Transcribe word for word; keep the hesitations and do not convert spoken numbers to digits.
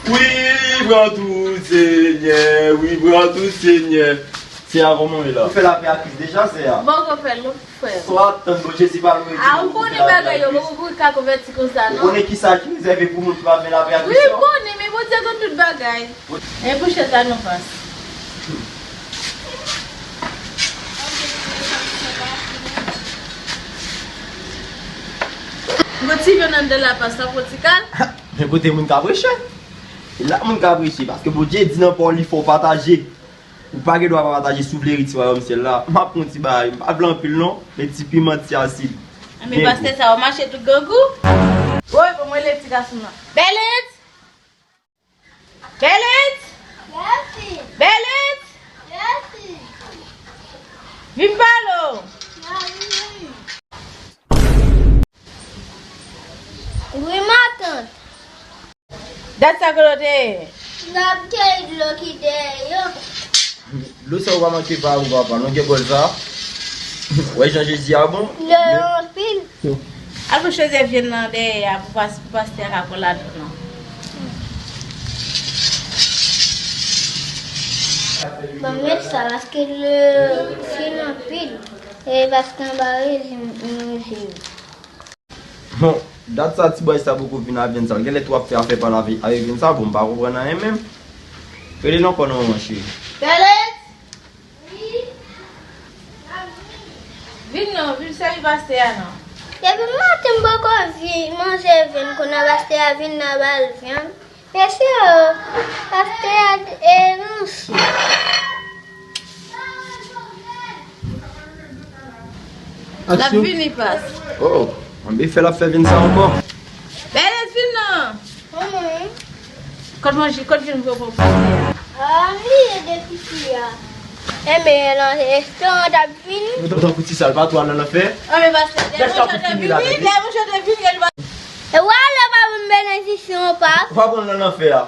Wi, pran tou, Senyè, wi, pran tou, Senyè. Sè a, kòman w ye la? Ou fè lapè ak Kris deja, sè a? Bon, ou fè l, non, frè. Sa w ap tann pou Jezi pa lwen di. A, ou konnen bagay yo, bon, ou ka konvèti konsa, non? Ou konnen kisa ki rezève pou moun ki pa fè lapè ak Kris yo? Wi, m konnen, men Bondye konn tout bagay. E pou chèz la, non, pas. Gon ti vyann anndan la, pas, la pwotikal. Men kote moun ka preche? E la moun ka preche, paske Bondye di nan pawòl li fò w pataje. Ou pa gen dwa pa pataje si w vle eriti wayòm syèl la. M ap pran ti bagay, m pa vle anpil non, men ti piman, ti asid. Anben, pastè sa, w mache tout grangou. Woy, bon, mwen rele ti gason nan. Bèlens! Bèlens! Bèlens! Vin pale w! Wi, matant. Dat sa kote w te ye? N ap keyi dlo ki dèyè yo. Dlo sa yo pa manke pa ou, papa. Longè bòl sa. Wè jan Jezi a bon. Dlo yo anpil. Al pou chèz vyann nan dèyè a pou pas-, pou pastè a ka pran ladan nan. Ban m met sa, paske dlo yo fin anpil. E paske anba rejim, rejim. Bon, dat sa ti bòy sa poko vin a vyann sa. Genlè tou ap fè afè pa l avè, avè vyann sa, bon, m pa konprann anyen menm. Rele l ankò non, manman cheri. Bèlens! Vin non, vin sèvi pastè a non. Depi maten m poko vi-, manje vyann, kounye a pastè a vin la ba l vyann. Mesye, pastè a, e, ranse. L ap vini, pas. Oh, anben fè l ap fè vin sa ankò. Bèlens, vin non. Kot manje, kot vin pou pastè a? A, li ye de pipi a. Enben, nan restoran t ap vini. Nou tankou ti sal pa tou al nan lanfè. Anben, pastè, dèyè mwen chante vini, dèyè mwen chante vini, e w ale pa ban m benediksyon, pas. Ou pa pran nan lanfè a.